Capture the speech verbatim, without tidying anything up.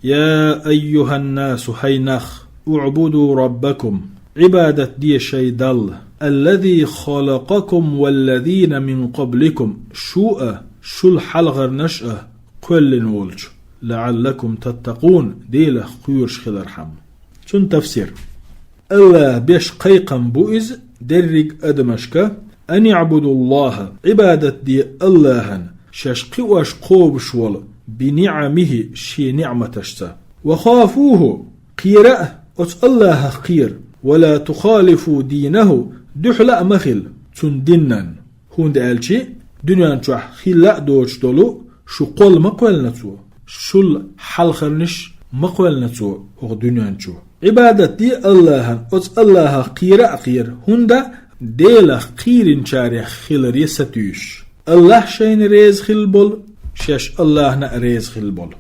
يا أيها الناس, хӀай нах, اعبدوا ربكم, Ӏибадат де шоай Далла, الذي خلقكم والذين من قبلكم, шо а, шул хьалхарнаш а кхоьллина волчу, لعلكم تتقون, Делах кхоьруш хилархьама. Цуьнан тафсир. АллахӀ беш кхайкхам бу иза дерриг а адамашка: أن اعبدوا الله, Ӏибадат де АллахӀана, шаьш кхиош кхобуш волу, بنعمه, шен ниӀматашца, وخافوه, кхера а, оцу АллахӀах кхера, ولا تخالفوا دينه, дуьхьала а ма хила цуьнан динан. ХӀунда аьлча дуьнен чохь хилла а доцуш долу шу кхолла ма кхоьллина цо, шул хьалхарнаш ма кхоьллина цо хӀокху дуьнен чу. Ӏибадат де АллахӀана, оцу АллахӀах кхера а кхера, хӀунда Делах кхийринчарех хиларе сатуьйсуш. АллахӀ шайна реза хилла болу, шаьш АллахӀна а реза хилла болу.